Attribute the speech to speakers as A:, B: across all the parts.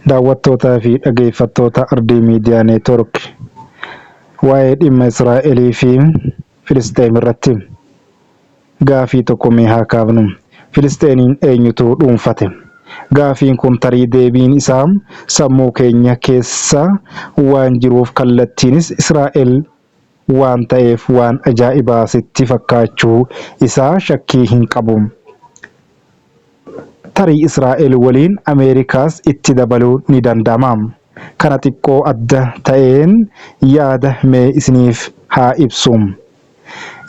A: Daawwattootaa fi dhageeffattoota Ardii Miidiyaa Neetwoork, waa'ee dhimma Israa'elii fi Filisxeem irratti gaafii tokko mee haa kaafnu. Filisxeemiin eenyutu dhuunfate? Gaafiin kun tarii deebiin isaa sammuu keenya keessa waan jiruuf, kallattiinis Israa'el waan ta'eef waan ajaa'ibaa sitti fakkaachuu isaa shakkii hin qabu. Tarii Israa'el waliin Ameerikaas itti dabaluun ni danda'ama. Kana xiqqoo adda ta'een yaada mee isiniif haa ibsu.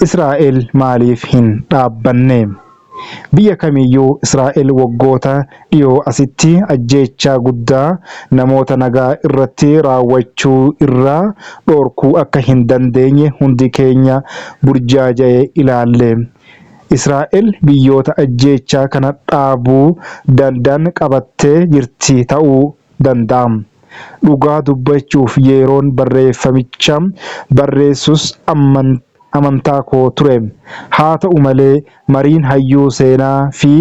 A: Israa'el maaliif hin dhaabbanne? Biyya kamiyyuu Israa'el waggoota dhiyoo asitti ajjeechaa guddaa namoota nagaa irratti raawwachuu irraa dhorkuu akka hin dandeenye hundi keenya burjaaja'ee ilaalle. Israa'el biyyoota ajjeechaa kana dhaabuu danda'an qabattee jirti ta'uu danda'a. Dhugaa dubbachuuf yeroon barreeffamicha barreessus amantaa koo ture. Haa ta'u malee, mariin hayyuu seenaa fi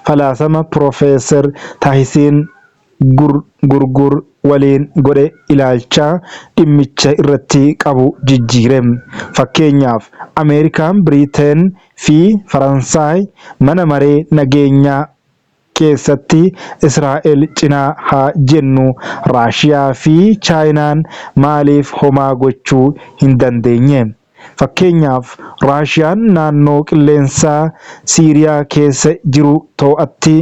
A: falaasama Piroofeesar Taahisiin Gurgur waliin godhe ilaalcha dhimmicha irratti qabu jijjiire. Fakkeenyaaf, Ameerikaan, Biriteen fi Faransaay mana maree nageenyaa keessatti Israa'el cinaa haa jennu, Raashiyaa fi Chaayinaan maaliif homaa gochuu hin dandeenye? Fakkeenyaaf, Raashiyaan naannoo qilleensaa Siiriyaa keessa jiru to'atti,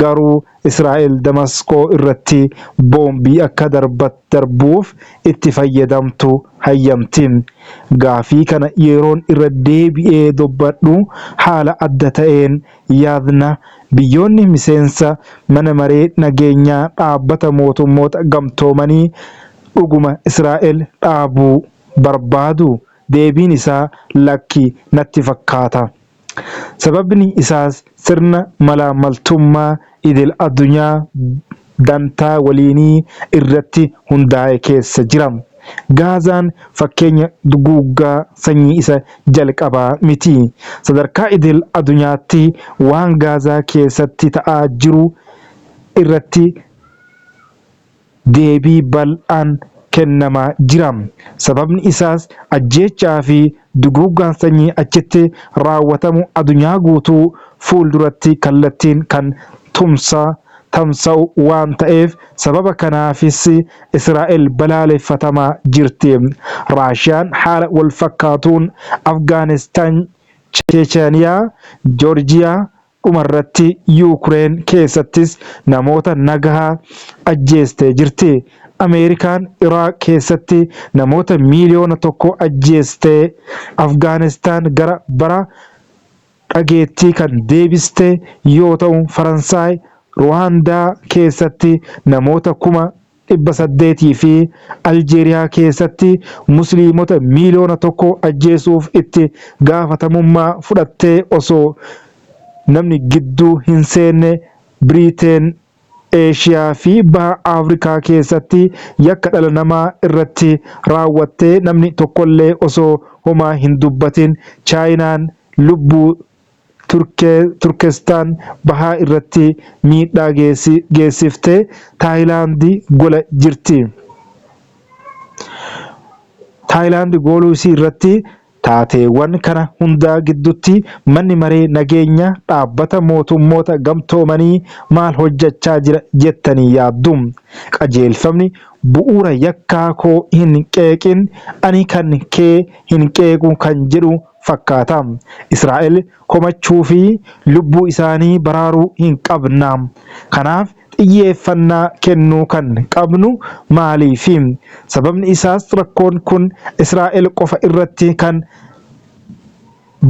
A: garuu Israa'el Damasqoo irratti boombii akka darbuuf itti fayyadamtu hayyamti. Gaafii kana yeroon irra deebi'ee dubbadhu haala adda ta'een yaadna. Biyyoonni miseensa Mana Maree Nageenyaa Dhaabbata Mootummoota Gamtoomanii dhuguma Israa'el dhaabuu barbaaduu? Deebiin isaa lakki natti fakkaata. Sababni isaas sirna malaammaltummaa idil-addunyaa dantaa waliinii irratti hundaa'e keessa jira. Gaazaan fakkeenya duguuggaa sanyii isa jalqabaa miti. Sadarkaa idil-addunyaatti waan Gaazaa keessatti ta'aa jiru irratti deebii bal'aan kennamaa jira. Sababni isaas ajjeechaa fi duguuggaan sanyii achitti raawwatamu adunyaa guutuu fuulduratti kallattiin kan tumsa tamsa'u waan ta'eef, sababa kanaafis Israa'el balaaleffatamaa jirti. Raashiyaan haala walfakkaatuun Afgaanistaan, Cheechaniyaa, Joorjiyaa, dhumarratti Yuukreen keessattis namoota nagahaa ajjeestee jirti. Ameerikaan Iraaq keessatti namoota miiliyoona 1 ajjeestee, Afgaanistaan gara bara dhageettii kan deebiste yoo ta'u, Faransaay Ruwaandaa keessatti namoota 800,000 fi Aljeeriyaa keessatti Musliimota miiliyoona 1 ajjeesuuf itti gaafatamummaa fudhattee osoo namni gidduu hin seenne, Biriiteen Eeshiyaa fi Baha Afrikaa keessatti yakka dhala namaa irratti raawwattee namni tokkollee osoo homaa hin dubbatin, Chaayinaan lubbuu Turkestaan Bahaa irratti miidhaa geessiftee Taayilaandi gola jirti. Taayilaandi gooluu isii irratti taateewwan kana hundaa gidduutti Manni Maree Nageenya Dhaabbata Mootummoota Gamtoomanii maal hojjachaa jira jettanii yaaddu? Qajeelfamni bu'uura yakkaa koo hin qeeqin, ani kan kee hin qeequ kan jedhu fakkaata. Israa'el komachuu fi lubbuu isaanii baraaruu hin qabna. Kanaaf xiyyeeffannaa kennuu kan qabnu maaliifi? Sababni isaas rakkoon kun Israa'el qofa irratti kan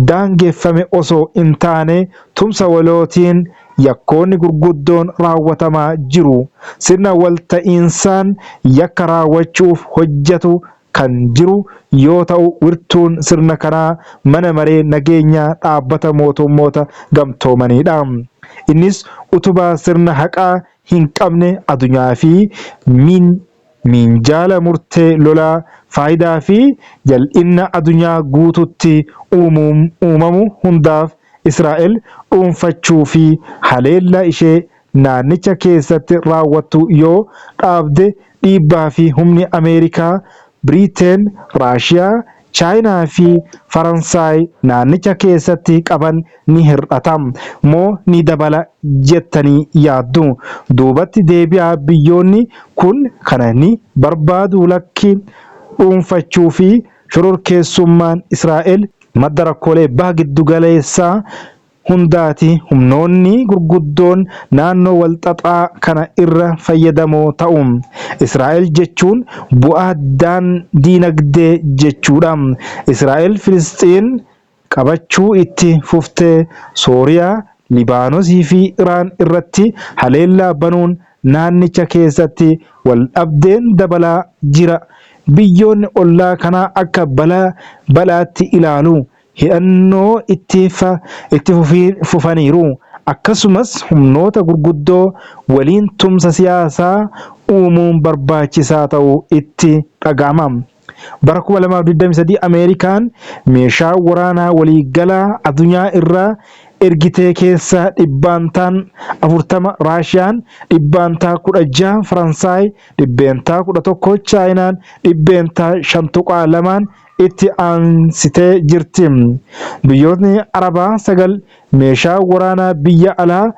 A: daangeffame osoo hin taane, tumsa walootiin yakkoonni gurguddoon raawwatamaa jiru. Sirna walta'iinsaan yakka raawwachuuf hojjetu kan jiru yoo ta'u, wirtuun sirna kanaa Mana Maree Nageenyaa Dhaabbata Mootummoota Gamtoomaniidha. Innis utubaa sirna haqaa hin qabne adunyaa fi minjaala murtee lolaa faayidaa fi jal'inna adunyaa guututti uumamu hundaaf Israa'el dhuunfachuu fi haleellaa ishee naannicha keessatti raawwattu yoo dhaabde dhiibbaa fi humni Ameerikaa, Biriteen, Raashiyaa, Chaayinaa fi Faransaay naannicha keessatti qaban ni hir'ata moo ni dabala jettanii yaaddu? Duubatti deebi'aa biyyoonni kun kana ni barbaaduu lakki dhuunfachuu fi shororkeessummaan Israa'el madda rakkoolee baha giddugaleessaa hundaati humnoonni gurguddoon naannoo walxaxaa kana irra fayyadamoo ta'u. Israa'el jechuun bu'aa daan diinagdee jechuudha. Israa'el Filisxiin qabachuu itti fuftee Sooriyaa, Libaanosii fi Iraan irratti haleellaa banuun naannicha keessatti waldhabdeen dabalaa jira. Biyyoonni ollaa kanaa akka balaa balaatti ilaalu. Hidhannoo itti itti fufaniiru. Akkasumas humnoota gurguddoo waliin tumsa siyaasaa uumuun barbaachisaa ta'uu itti dhaga'ama. Bara 2023 Ameerikaan meeshaa waraanaa waliigalaa addunyaa irraa ergitee keessaa dhibbaantaan 40 Raashiyaan, dhibbaantaa 16 Faransaay, dhibbeentaa 11 Chaayinaan, dhibbeentaa 5.2n itti aansitee jirti. Biyyootni Arabaa 9 meeshaa waraanaa biyya alaa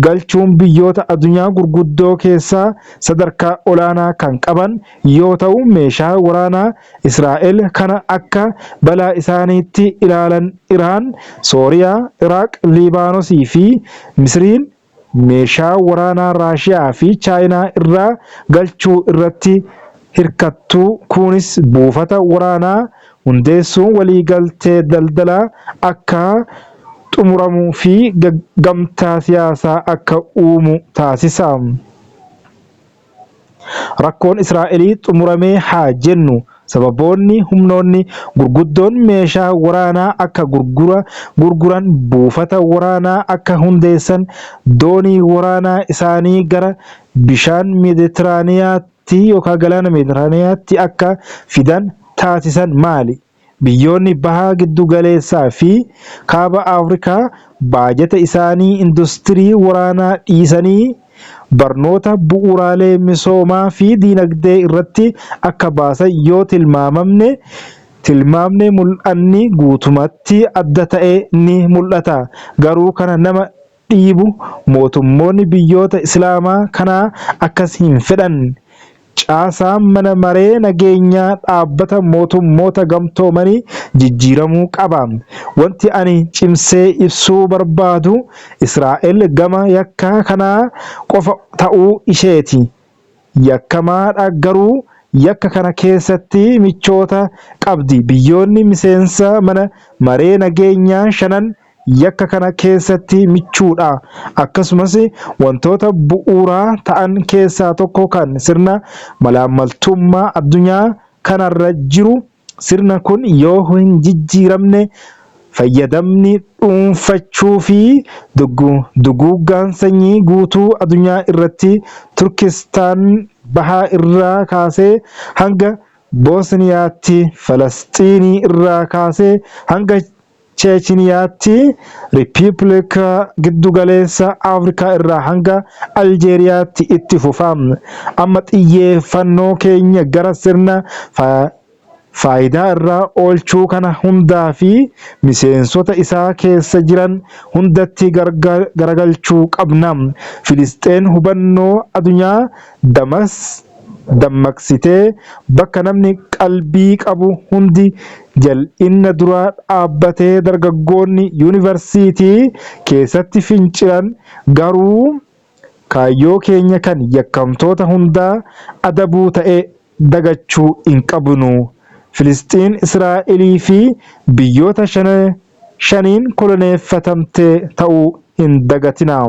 A: galchuun biyyoota addunyaa gurguddoo keessaa sadarkaa olaanaa kan qaban yoo ta'u meeshaa waraanaa Israa'el kana akka balaa isaaniitti ilaalan Iraan, Sooriyaa, Iraaq, Liibaanosii fi Misiriin meeshaa waraanaa Raashiyaa fi Chaayinaa irraa galchuu irratti hirkattu kunis buufata waraanaa hundeessuun waliigaltee daldalaa akka xumuramuu fi gamtaa siyaasaa akka uumu taasisa. Rakkoon Israa'elii xumuramee haa jennu sababoonni humnoonni gurguddoon meeshaa waraanaa akka gurgura gurguran buufata waraanaa akka hundeessan doonii waraanaa isaanii gara bishaan Meeditiraaniyaatti yookaan galaana Meeditiraaniyaatti akka fidan taasisan maali? Biyyoonni Baha Giddugaleessaa fi Kaaba Afrikaa baajata isaanii industirii waraanaa dhiisanii barnoota, bu'uuraalee misoomaa fi diinagdee irratti akka baasan yoo tilmaamamne tilmaamne mul'anni guutumatti adda ta'e ni mul'ata. Garuu kana nama dhiibu mootummoonni biyyoota Islaamaa kanaa akkas hin fedhan. Caasaan mana maree nageenyaa dhaabbata mootummoota gamtoomanii jijjiiramuu qaba. Wanti ani cimsee ibsuu barbaadu Israa'el gama yakka kanaa qofa ta'uu isheeti. Yakkamaadha garuu yakka kana keessatti michoota qabdi. Biyyoonni miseensa mana maree nageenyaa shanan yakka kana keessatti michuudha. Akkasumas wantoota bu'uuraa ta'an keessaa tokko kan sirna malaammaltummaa addunyaa kanarra jiru sirna kun yoo hin jijjiiramne fayyadamni dhuunfachuu fi duguuggaan sanyii guutuu addunyaa irratti Turkistaan bahaa irraa kaasee hanga Boosniyaatti, Falasxiinii irraa kaasee hanga Cheechiniyaatti, Rippipilika Giddugaleessa Afrikaa irraa hanga Aljeeriyaatti itti fufa. Amma xiyyeeffannoo keenya gara sirna faayidaa irraa oolchuu kana hundaa fi miseensota isaa keessa jiran hundatti garagalchuu qabna. Filisxeen hubannoo adunyaa damas dammaqsitee bakka namni qalbii qabu hundi jal'inna dura dhaabbatee dargaggoonni yuunivarsiitii keessatti fincilan garuu kaayyoo keenya kan yakkamtoota hundaa adabuu ta'e dagachuu hin qabnu. Filisxiin Israa'elii fi biyyoota shaniin koloneeffatamte ta'uu hin dagatinaa.